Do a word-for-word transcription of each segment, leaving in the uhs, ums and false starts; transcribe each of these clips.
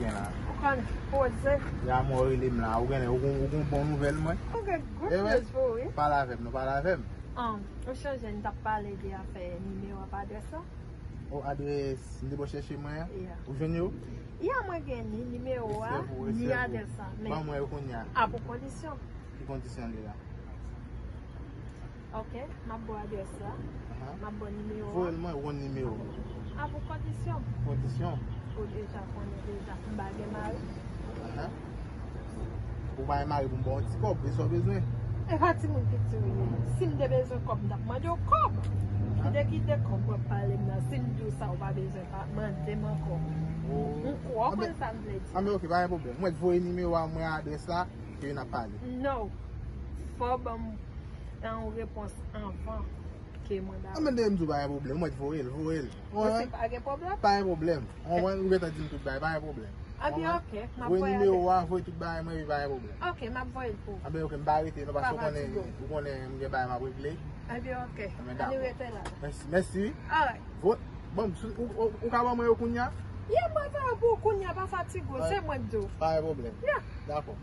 Gen la. Ou konn poze. Ya mwen rele m la. Ou gen, ou gon, ou gon bon nouvèl mwen. Ou gen good news pou ou, wi. Pale avè m, non, pale avè m. An, ou chonje n t ap pale de afè nimewo ak adrès la? O, adrès m te ba w chèche mwen an? Yeah. Ou jwenn yo? Ya, mwen gen ni nimewo a, ni adrès la. Men ban mwen yo kounye a. A pou kondisyon. Ki kondisyon li la? Ok, m ap ba w adrès la. Aha. M ap ba w nimewo a. Voye l mwen, ou konn nimewo. A pou kondisyon. Kondisyon? Ou deja konnen deja, m pa gen mari. Aha. Ou pa gen mari pou m ba w ti kòb, e sa w bezwen? E pa timoun piti ou ye. Si m te bezwen kòb, m t ap mande w kòb. Aha. Kite, kite kòb w ap pale m nan. Si m di w sa, ou pa bezwen pa mande m ankò. Oh. Ou kwè w konn sa m vle di. Anben, ok, pa gen pwoblèm. Mwen voye nimewo a mwen, adrès la, ke n ap pale. No. Fò w ban m yon repons anvan ke mwen ba ou. Anben, depi m di w pa gen pwoblèm, mwen voye l, voye l. Ou konprann? Pa gen pwoblèm? Pa gen pwoblèm. Ou konprann? Ou gentan di m tout bagay, pa gen pwoblèm. Anben, ok, m ap voye nimewo a, voye tout bagay mwen, epi pa gen pwoblèm. Ok, m ap voye l pou ou. Anben, ok, m pa rete, non, paske ou konnen, ou konnen m gen bagay m ap regle. Anben, ok. Anben, dakò. Ann rete la. Mèsi, mèsi. Alright. Vo-, bon, ou, ou, ou ka ban mwen yo kounye a? Yeah, mwen fè yo pou ou kounye a, pa fatige w, se mwen k di w. Pa gen pwoblèm. Yeah. Dakò.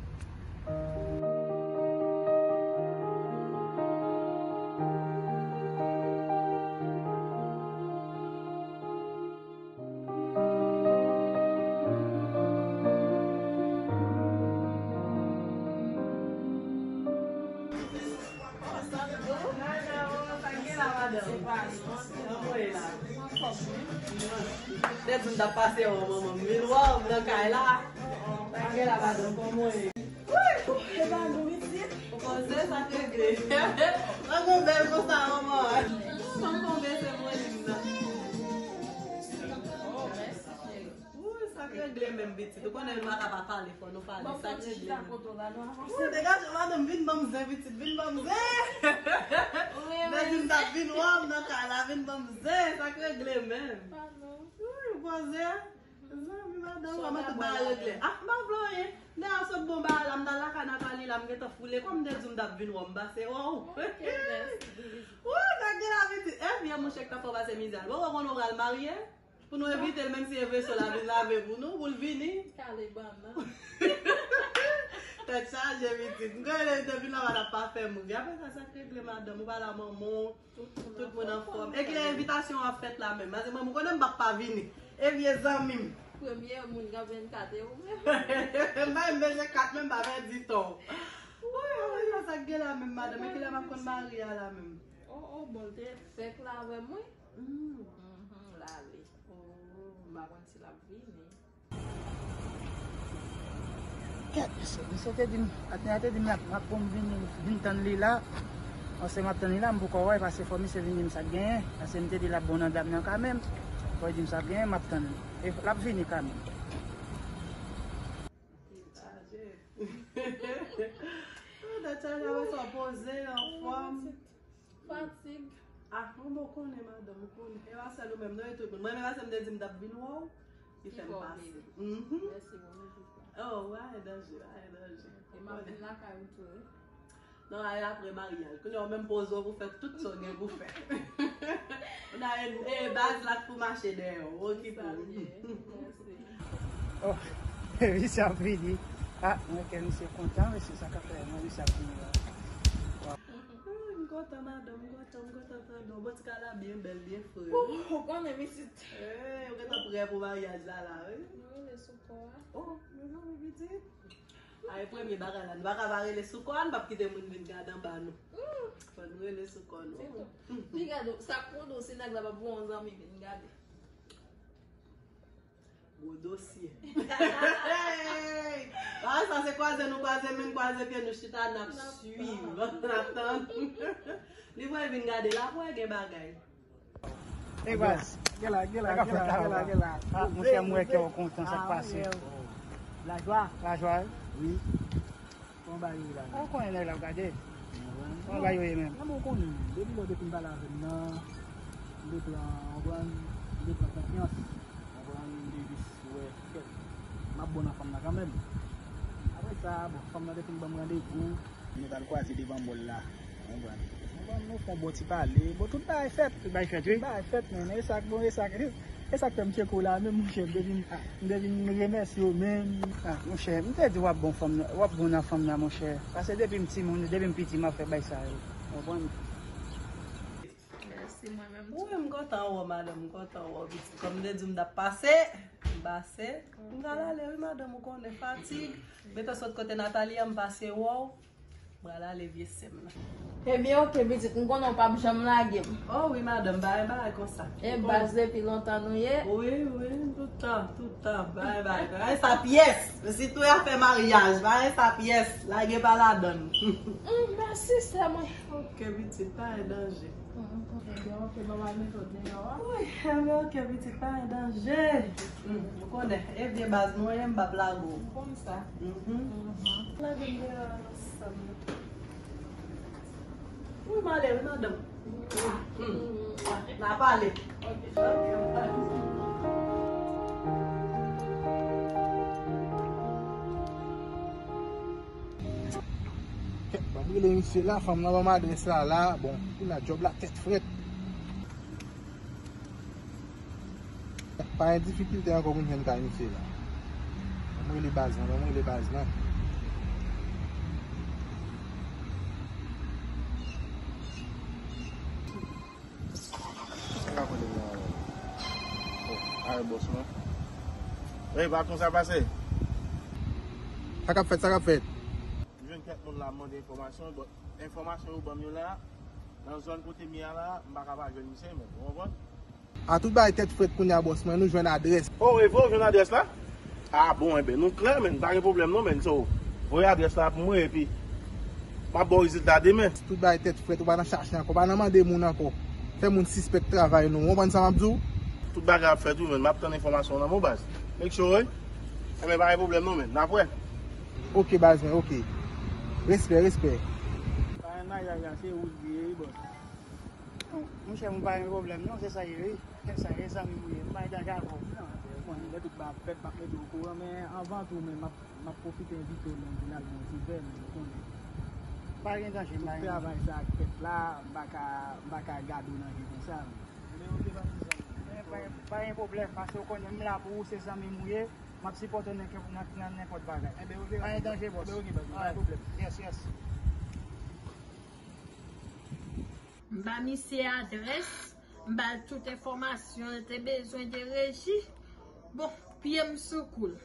Tèt m t ap pase, o manman m vin wè w nan kay la. Sa gen la, madanm, kòman w ye? Wi, e pa nou, pitit. Ou panse sa k regle? Mwen gon bèl konsa, manman. Manman, se mwen li nan. Wi, sa k regle menm, pitit. Ou konnen nou pa ka pa pale, fò nou pale. Sa k regle menm. Wi, degaje, madanm, vin ban m zen, pitit, vin ban m zen. Mwen di m t ap vin wè w nan kay la, vin ban m zen, sa k regle menm. Wi, ou panse? Zanmi madanm, kòman tout bagay regle? Ah, m pa vle anyen. Dayè, sot bon bagay la, m t al lakay Nathalie la, m gentan foule. Kòm m te di w m t ap vin wè w, m pase wè w. Ok, mèsi. Wi, sa gen la pitit. Epi, monchè, k t ap fè w pase mizè a. Bon, ou konn ou pral marye? Pou nou envite l, menm si e veso l a vin lave pou nou, pou l vini. Kale bannan. Tèt chaje, pitit. M konnen depi lè w pa t ap pa fè mouv. Apre sa, sa k regle madanm? Ou pa la manman w. Tout moun anfòm. E kilè envitasyon an ap fèt la menm? Paske mwen, m konnen m p ap pa vini. E vye zanmi m. Premye moun k ap vennkat e ou menm. M pa menm bezwen kat menm, pa pèdi tan w. Woy, woy, sa k gen la menm, madanm? E kilè m ap konn mari a la menm? Oh, oh, bon, l te fèk la avè mwen. Mm. Mhm, l ale. Oh, m pa konn si l ap vini. Kèt, mesye, misye te di m, patnè a te di m l ap, m ap pou m vini, vin tann li la. Paske m ap tann li la, m poko wè, paske fò misye vin di m sa k genyen. Paske m te di l ap bon nan dam nan kanmenm. Fò l di m sa k genyen, m ap tann li. E l ap vini kanmenm. Li chaje. Oh, dat chaje, wè sa poze, anfòm. Fatig. Ah, mwen bon konnen, madanm, ou konnen. E pa sèl ou menm, non, e tout moun. Mwen menm, paske m te di m t ap vin wè w, li fè m pase. Mhm. Mèsi, bon, mèsi. Oh, pa gen danje, pa gen danje. E m ap vin lakay ou tou, wi. Non, ale apre maryaj. Kounye a, ou menm poze w pou fè tout sa w gen pou fè. Ou nan e, e baz la k pou mache dèyè w, okipe w. Mèsi. Oh, misye ap vini. Ah, mwen kè misye kontan, mesye, sa k ap fè, mwen, misye ap vini la. Ah, m kontan, madanm, m kontan, m kontan tande w. Bon, ti kay la byen bèl, byen fre. Ou konnen, pitit. Eh, ou gentan prè pou maryaj la, la, wi. Nou rele sou kò a. Oh, nou rele pitit. A, e premye bagay la. Nou pa ka pa rele sou kò a, nou p ap kite moun vin gade anba nou. Fò nou rele sou kò nou. Se tou. Pi gade, sa k pwodwi, si nèg la p ap voye yon zanmi vin gade. Gwo dosye. Hey! Ah, sa se kwaze nou kwaze men, kwaze pye nou chita, n ap swiv, n ap tann. Li voye vin gade la, pou wè gen bagay. E baz, gen la, gen la, gen la, gen la, gen la. Ah, monchè, m wè kè w kontan, sa k pase? Lajwa? Lajwa, wi. Kòman bagay yo ye la menm? Ou konnen nèg la ap gade. Kòman bagay yo ye menm? Nan bon konnen, depi lè w te fin pale avè m nan, m te pran, w konprann, m te pran konfyans. W konprann, m te jis wè kèk, m ap bon nan fanm nan kanmenm. Apre sa, bon, fanm nan te fin ban m randevou. Nou t al kwaze devan mòl la. W konprann? W konprann, nou fè yon bon ti pale. Bon, tout bagay fèt. Tout bagay fèt, wi. Tout bagay fèt, men e sa k bon, e sa k E sa k fè m tcheke w la menm, monchè, m te vin, m te vin remèsye w menm. Ah, monchè, m te di w ap bon fanm nan, w ap bon nan fanm nan, monchè. Paske depi m timoun, depi m piti, m ap fè bay sa yo. Konprann? Mèsi, mwen menm tou. Wi, m kontan wè w, madanm, m kontan wè w, pitit. Kòm m te di w m t ap pase, m pase. M pral ale, wi, madanm, ou konnen fatig. Mete w sot kote Nathalie a, m pase wè w. M pral ale, vye sè m nan. Ebyen, oke, pitit, m konnen w p ap janm lage m. Oh wi, madanm, pa gen bagay konsa. E baz, depi lontan nou ye? Wi, wi, tout tan, tout tan, pa gen bagay. Pa gen sa pyès. Sitou afè maryaj, pa gen sa pyès. Lage pa ladann. Mm, mèsi, sè mwen. Oke, pitit, pa gen danje. Mm, mm, mm. Ebyen, oke, manman, al mete w deyò a. Wi, ebyen, oke, pitit, pa gen danje. Mm, ou konnen, e vye baz mwen ye, m p ap lage w. M konn sa. Mhm. Mhm. Lage m deyò a, non, sè m nan. Wi, m ale, wi, madanm. Mm, mm. N a pale. Oke, oke, oke. Kèt, ban m rele misye la, fanm nan ban m adrès la, la. Bon, kounye a djòb la tèt frèt. Pa gen difikilte ankò pou n jwenn kay misye la. Ban m rele baz lan, ban m rele baz lan. Sa k ap rele m nan? Oh, a, bòs mwen. Wi, patwon, sa pase? Sa k ap fèt, sa k ap fèt? M jwenn kèk moun la mande enfòmasyon, but enfòmasyon yo ban m yo la, nan zòn kote m ye a la, m pa ka pa jwenn misye, men, ou konprann? A, tout bagay tèt frèt kounye a, bòs mwen, nou jwenn adrès. Oh, e vre, ou jwenn adrès la? A bon, enben, nou klè, menn, pa gen pwoblèm non, menn. So, voye adrès la pou mwen, epi m ap ba w rezilta demen. Tout bagay tèt frèt, ou pa nan chache ankò, ou pa nan mande moun ankò. Fè moun sispèk travay nou, ou konprann sa m ap di w? Tout bagay ap fèt wi, menn, m ap tann enfòmasyon nan men w, baz. Make sure, wi. Enben, pa gen pwoblèm non, menn, n ap wè. Oke, baz mwen, oke. Respè, respè. Pa gen naya, ya, se ou l ye, wi, bòs. Monchè, m pa gen pwoblèm non, se sa ye wi. Se sa ye, zanmi m ou ye, m pa gen danje avè w. Non, ou konnen lè tout bagay ap fèt, m ap mete w okouran, men anvan tou, men m ap, m ap pwofite envite w nan vilaj mwen, ti vè, men ou konnen. Pa gen danje, m pa gen danje. Tout travay sa k fèt la, m pa ka, m pa ka gade w nan je konsa. Men oke, pa gen zanmi. Men pa gen, pa gen pwoblèm, paske ou konnen m la pou ou, se zanmi m ou ye, m ap sipòte w nan, nan, nan nenpòt bagay. Enben, oke, pa gen danje, bòs. Enben, oke, pa gen pwoblèm. Yes, yes. M ba misye adrès, m ba l tout enfòmasyon l te bezwen de Reji. Bon, pye m sou kou l.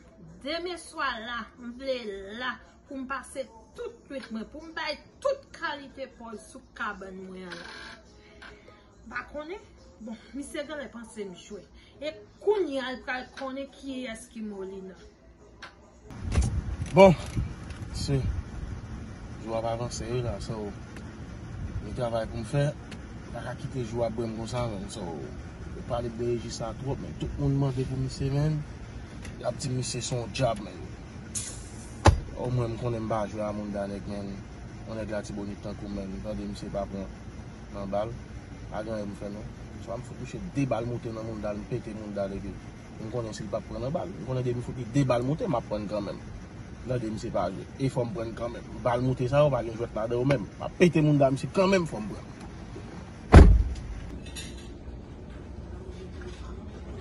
Demen swa la, m vle la pou m pase tout nwit mwen, pou m bay tout kalite pòz sou kabann mwen an la. M pa konnen. Bon, misye genlè panse m jwe. E kounye a, l pral konnen kiyès ki Molina. Bon, se, jou ap avanse wi la, so, gen travay pou m fè, m pa ka kite jou ap bwè m konsa, menn, so, yo pale de Reji sa twòp, men tout moun mande pou misye, menn, y ap di misye se yon dyab, menn. O mwen, m konnen m pa jwe a moun da nèg, menn, yon nèg Latibonit tankou m, menn, m tande misye pa pran nan bal, pa gen anyen pou m fè, non, swa m fout touche de bal moute nan moun da l, m pete moun da l, epi M konnen si l p ap pran nan bal. M konnen depi m fout li de bal moute, m ap pran kanmenm. Tande, misye pa jwe. E fò m pran kanmenm. Bal moute sa yo pa gen jwèt ladan yo menm. M ap pete moun da misye kanmenm, fò m pran.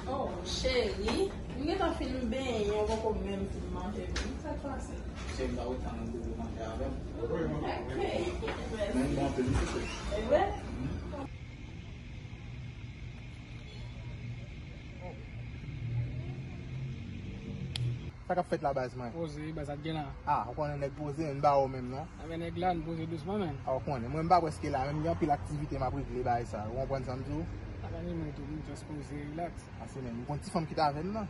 Oh, cheri, m gentan fin benyen, ou poko menm fin manje menm. Sa k pase? Cheri, m pa wè tan nan pou manje avè m. Ok. Men m bon anpil, wi, cheri. E vre? Sa k ap fèt la, baz mwen? Poze, baz, sa k gen la? Ah, ou konnen nèg poze, m pa wè w menm, non. Avè nèg la, n poze dousman, menn. Ah, ou konnen, mwen m pa prèske la, menm gen anpil aktivite m ap regle, bagay sa, ou konprann sa m di w? Pa gen anyen tou, m just poze, relax. Ase menm, ou konn ti fanm ki t avè m nan?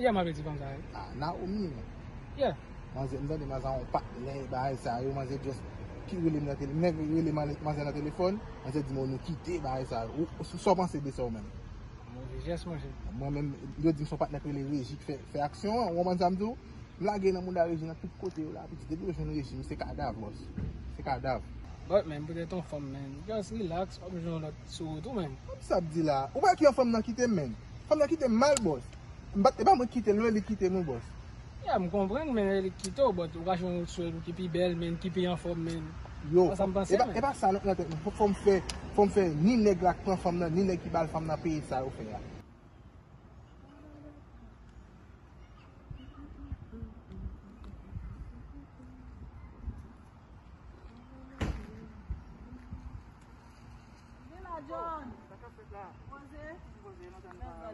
Yeah, m avè ti fanm sa, wi. Ah, Naomi, menm. Yeah. Manzè, m tande manzè a yon patnè, bagay sa yo, manzè just ki rele m nan tele-, nèg rele man-, manzè nan telefòn, manzè di m, "Oh, nou kite, bagay sa yo." Ou, ou, sa w panse de sa w menm? Move jès, monchè. Mwen menm, yo di m se yon patnè k rele Reji k fè, fè aksyon an, ou konprann sa m di w? M lage nan mouda Reji nan tout kote yo la, pitit, depi yo jwenn Reji, m se kadav, bòs. Se kadav. But, menn, poutèt yon fanm, menn, just relax, w ap jwenn yon lòt sou wout ou, menn. Sa w ap di la? Ou pa wè ki yon fanm nan kite m, menn? Fanm nan kite m mal, bòs. M pa t, e pa mwen ki kite l, non, li kite m, wi, bòs. Ya, m konprann, men li kite w, but ou ka jwenn yon lòt sou wout ou ki pi bèl, menn, ki pi anfòm, menn. Yo, sa m panse, e pa, menn. E pa sa nan, nan tèt mwen. Fò, fò m fè, fò m fè ni nèg la k pran fanm nan, ni nèg ki ba l fanm nan peye sa yo fè a.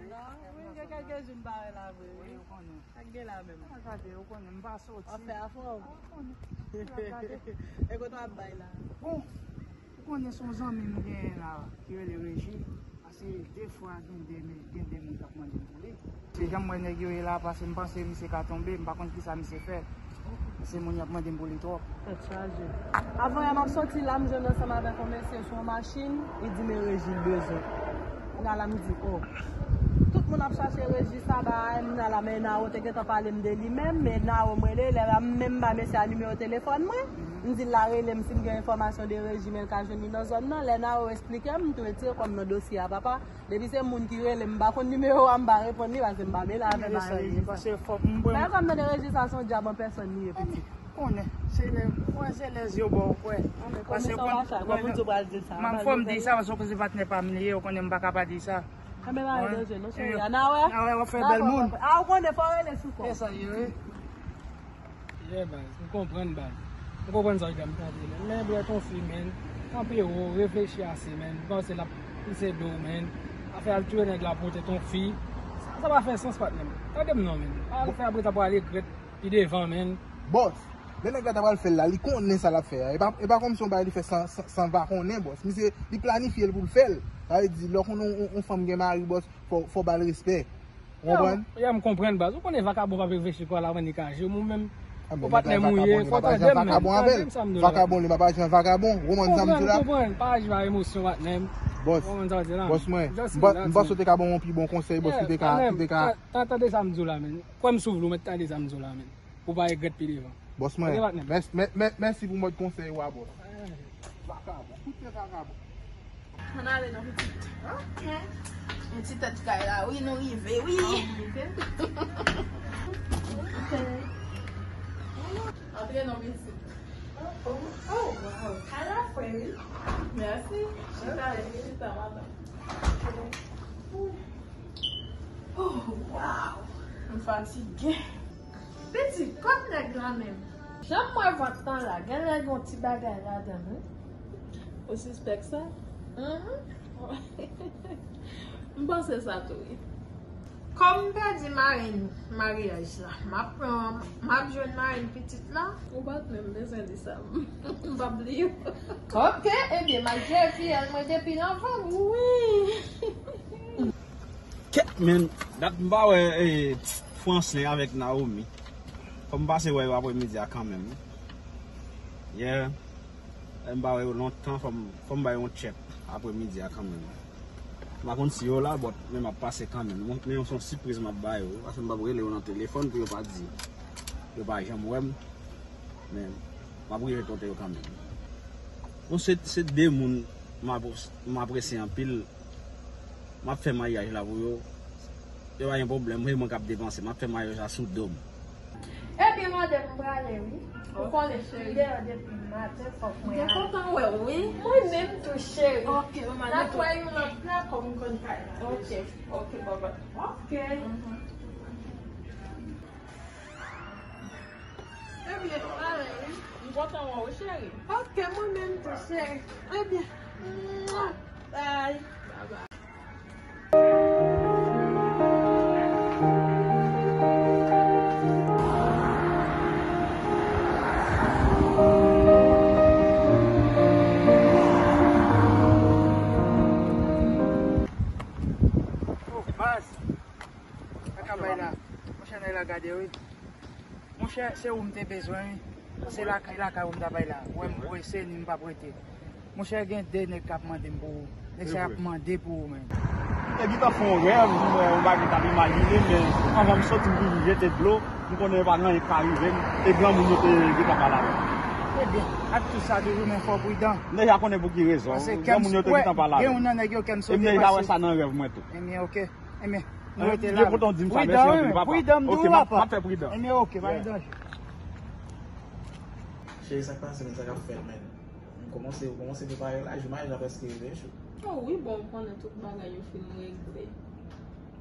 Wi, gen kèlke jou m pa wè la vre, wi. Wi, ou konnen. Ak gen la menm. A gade, ou konnen, m pa soti. W ap fè afè w. A, ou konnen. A gade. E kote w ap bay la? Bon, ou konnen se yon zanmi m genyen la, ki rele Reji. Pase de fwa gen de, gen de moun k ap mande m pou li. Se jan m wè nèg yo ye la, pase m panse misye ka tonbe, m pa konn kisa misye fè. Se moun y ap mande m pou li twòp. Tèt chaje. Avan yè m ap soti la, m jwenn ansanm avèk yon mesye sou yon machin, li di men Reji l bezwen. Kounye a la m di, o. Tout moun ap chache Reji sa, bagay, kounye a la men Naro te gentan pale m de li menm, men Naro m rele, lè la m menm ba mesye a nimewo telefòn mwen. M di l la rele m si m gen enfòmasyon de Reji, men l ka jwenn li nan zòn nan. Lè Naro esplike m, m tou retire kò m nan dosye a, papa. Depi se moun ki rele m, m pa konn nimewo a, m pa reponn li, pase m pa mele avè mesye a. Pase fòk m pran. Bagay kòm nan de rejistasyon dyab an pèsòn li ye, pitit. Konnen, se lè, wè, se lè zye w ba w kwè. Pase w konn, m fò m di sa, pase w konn se patnè pa m li ye, ou konnen m pa ka pa di sa. Anben, pa gen danje, non, cheri. Ana wè. Ana wè, w ap fè bèl moun. A, ou konnen, fò w rele sou kò. Se sa ye, wi. Yeah, baz, m konprann, baz. M konprann sa w di a, m tande, men. Men, bro, t on fi, men. Kanpe wo, reflechi ase, men. M panse l ap pise do w, men. Afè al touye nèg la pote t on fi. Sa, sa pa fè sans, patnè m. Tande m non, men. Pa al fè apre sa pou al regrèt pi devan, men. Bòs, lè nèg la ta pral fè l la, li konnen sa l ap fè a. E pa, e pa kòmsi yon bagay li fè san, san, san pa konnen, bòs. Misye, li planifye l pou l fè l. Sa vle di, lè w konnen yon, yon, yon fanm gen mari, bòs, fò, fò w ba l respè. Ou konprann? Ya, m konprann, baz. Ou konnen vakabon p ap reflechi kò l avan li ka aji. Ou menm, ou patnè m ou ye, fò w tande m, men. Tande m sa m di w la. Vakabon, li pa pa jan vakabon. Ou konprann sa m di w la? Konprann, konprann. Pa aji pa emosyon, patnè m. Bòs, bòs mwen, m pa, m panse w te ka ban m yon pi bon konsèy, bòs, ki te ka, ki te ka. Tande sa m di w la, men. Kwè m sou vle, ou mèt tande sa m di w la, men. Ou pa regrèt pi devan. Bòs mwen, mèsi, mè-, mè-, mèsi pou mòd konsèy ou a, bòs. Vakabon, koute vakabon. Ann ale non, pitit. Ok. Yon ti tèt kay la, wi, nou rive, wi. Ah, wi, ok. Ok. Antre non, pitit. Oh, oh, oh, wow. Kay la fre, wi. Mèsi. Chita, chita, madanm. Oh, wow. M fatige. Pitit, kot nèg la menm? Jan m wè vant lan la, genlè gen yon ti bagay ladan l, wi. Ou sispèk sa? Mhm. M panse sa tou, wi. Kòm m pèdi marenn maryaj la, m ap pran, m ap jwenn marenn pitit la. Ou pa t menm bezwen di sa. M p ap bliye w. Ok, ebyen, m al jere fiyèl mwen depi nan vant. Wi. Kèt, men, dat m pa wè, eh, Franslin avèk Naomi. Fò m pase wè yo apremidi a kanmenm. Yeah. Lè m pa wè yo lontan, fò m, fò m ba yo yon tchèk apremidi a kanmenm. M pa konn si yo la, but, men m ap pase kanmenm. Men yon, se yon sipriz m ap ba yo, paske m p ap rele yo nan telefòn pou yo pa di yo pa janm wè m. Men, m ap rive kote yo kanmenm. Bon, se, se de moun m apre-, m apresye anpil. M ap fè maryaj la pou yo. Yo pa gen pwoblèm, se mwen k ap depanse. M ap fè maryaj la sou do m. Ebyen, madanm, m prale, wi. Ou konnen m deyò depi maten, fòk mwen ale. M te kontan wè w, wi. Mwen menm tou, cheri. Ok, manman. N ap wè yon lòt lè, kòm m konn kay la. Ok, ok, bye bye. Ok. Mhm. Ebyen, m prale, wi. M kontan wè w, cheri. Ok, mwen menm tou, cheri. Ebyen. Bye. Bye bye. Oh, baz. Sa ka bay la. Monchè, nèg la gade, wi. Monchè, se ou m te bezwen, wi. Se lakay, lakay ou m ta bay la. Ou wè m prese, ni m p ap rete. Monchè, gen de nèg k ap mande m pou ou. Nèg sa y ap mande pou ou, men. Nèg ki t ap fè yon rèv, m wè yon bagay k ap imajine, men anvan m soti, m toujou jete dlo. M konnen pa gen anyen k ka rive m. E granmoun yo te gentan pale avè m. Ebyen, ak tout sa, toujou men fò w pridan. M deja konnen pou ki rezon. Granmoun yo te gentan pale avè m. Gen youn nan nèg yo kè m sote pase. E m deja wè sa nan rèv mwen tou. Ebyen, ok. Ebyen, nou rete la. Pridan, wi, pridan, m di w, papa. Ok, m ap fè pridan. Ebyen, ok, pa gen danje. Cheri, sa k pase, men, sa k ap fèt, men? M kòmanse, ou kòmanse prepare la, jou maryaj la prèske rive, chou. Oh, wi, bon, ou konnen tout bagay yo fin regle.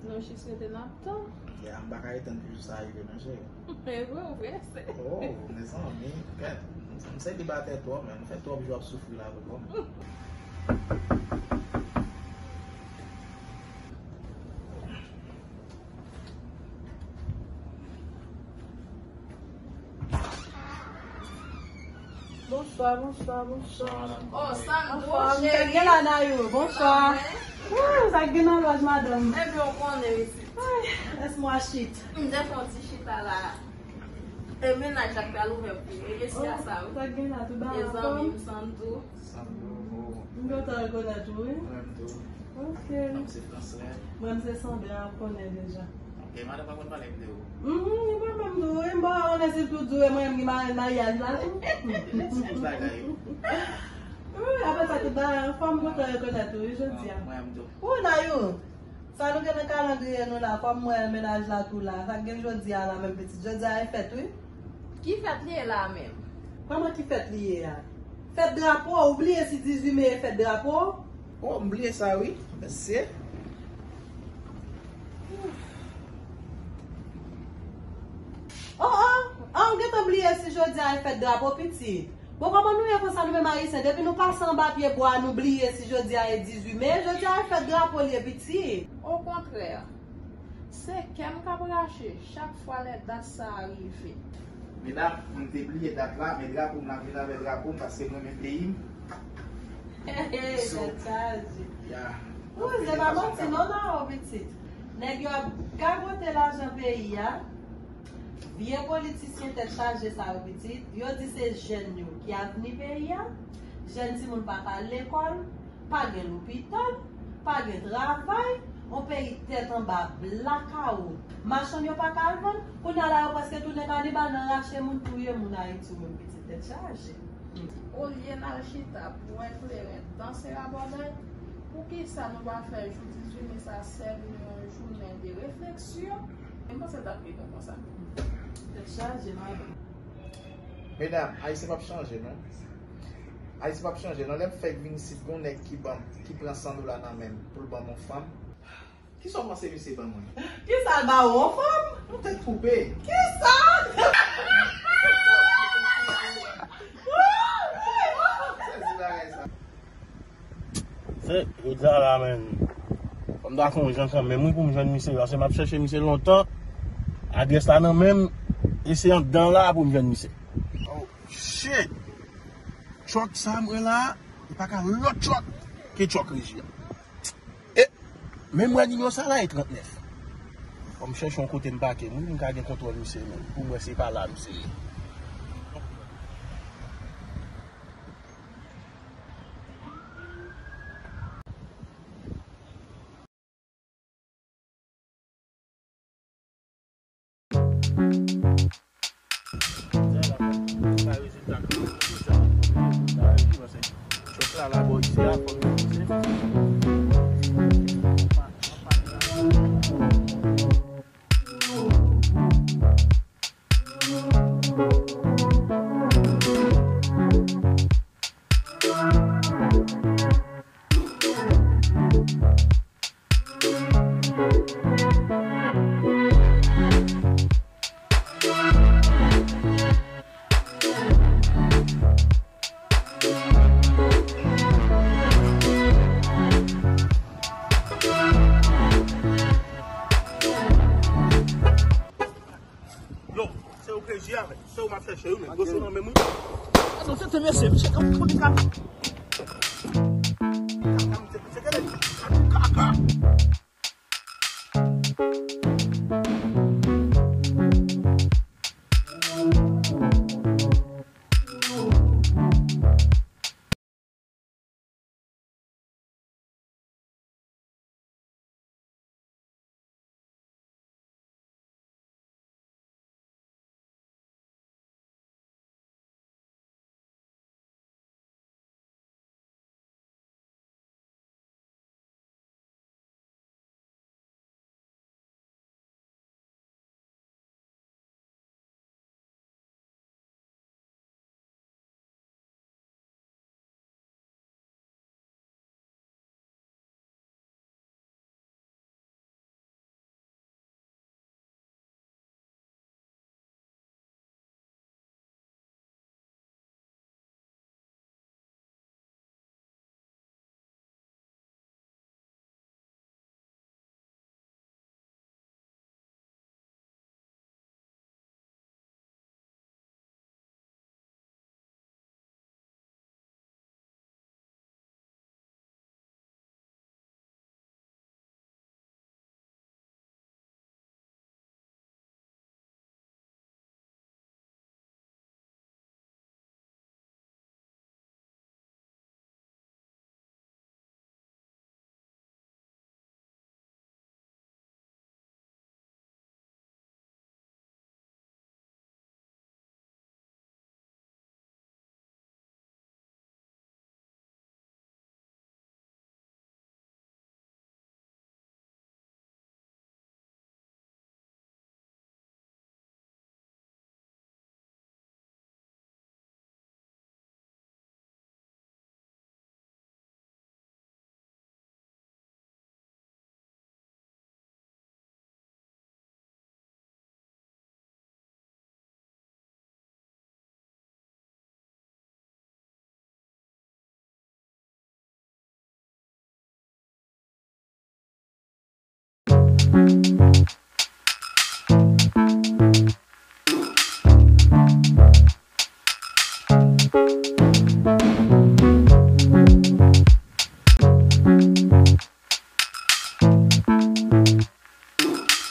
Nou jis rete n ap tann. Ya, m pa ka ret tann pou jou sa rive, non, cheri. E vre, ou prese. Oh, mezanmi, kèt. M selibatè twòp, men. M fè twòp jou ap soufri la pou kò m. Bonswa, bonswa, bonswa. Oh, Sandro, cheri. Sa k gen la, Nayou? Bonswa. Sa k gen nan lòj, madanm? Ebyen, ou konnen, wi, ti. Ay, laisse-moi shit. M te fè yon ti chita la. E mennaj la k pral ouvè pou ou. E mesye a sa, wi. Sa k gen la, tout bagay anfòm? Mezanmi, Sandro. Sandro, oh. M kontan rekonèt ou, wi. Mwen menm tou. Ok. Mwen se Fransè. Mwen se Sandra, ou konnen deja. Ok, madanm pa konn pale m de ou. Mhm, li pa menm di w, wi, m pa konnen si l tou di w, e mwen menm ki marenn maryaj la. Ti bagay. Wi, apre sa, tout bagay anfòm, m kontan rekonèt ou, wi, jodi a. Mwen menm tou. Ou, Nayou, sa nou gen nan kalandriye nou la, kòm m wè mennaj la tou la, sa k gen jodi a la menm pitit. Jodi a e fèt, wi. Ki fèt li ye la menm? Kòman ki fèt li ye a? Fèt drapo, ou bliye si dizuit me e fèt drapo? Oh, m bliye sa wi. Mesye. Oh, oh, ah, m gentan bliye si jodi a e fèt drapo pitit. Bon, kòman nou ye konsa nou menm Ayisyen? Depi nou pase anba pye bwa, nou bliye si jodi a e dizuit me. Jodi a e fèt drapo li ye pitit. Okontrè, se kè m k ap rache chak fwa lè dat sa a rive. Medam, mwen te bliye dat la, men drapo m la vin avè drapo m paske mwen renmen peyi m. Hey, hey, so, tèt chaje. Yeah. Ou, se pa manti non, non, pitit. Nèg yo ap gagote lajan peyi a. Vye politisyen tèt chaje sa yo, pitit. Yo di se jèn yo ki avni peyi a. Jèn timoun pa ka al lekòl. Pa gen lopital, pa gen travay, yon peyi tèt anba blakawout. Machann yo pa ka al vann, kounye a la yo prèske tounen kanibal nan rache moun, touye moun Ayiti, ou menm pitit tèt chaje. Olye n al chita pou wè kleren, danse rabòday, poukisa nou pa fè jou dizuit me sa sèvi nou yon jounen de refleksyon? E m panse l t ap pi bon konsa. Tèt chaje, madanm. Medam, Ayisyen p ap chanje, non. Ayisyen p ap chanje, non. Lè m fèk vin isit, gon nèg ki ban, ki pran san dola nan men m pou l ban m yon fanm. Kisa w panse misye ban mwen? Kisa l ba ou, yon fanm? Yon tèt koupe. Kisa? Sezi bagay sa. Se, jodi a la, menm, fò m ta fè yon jan kanmenm, wi, pou m jwenn misye, paske m ap chèche misye lontan. Adrès la nan men m, e se anndan la pou m jwenn misye. Oh, shit! Truck sa m wè la, li pa ka lòt truck ke truck Reji a. E, men m wè nimewo sa la, e trannèf. Fò m chèche yon kote m pake, wi, m ka gen kontwòl misye menm, pou m wè se pa la misye ye. Yo, se ou k reji avè, se ou m ap chèche wi, men gwo sou nan men m wi. Atann, se te mesye, mesye, kòm, kòm li ka.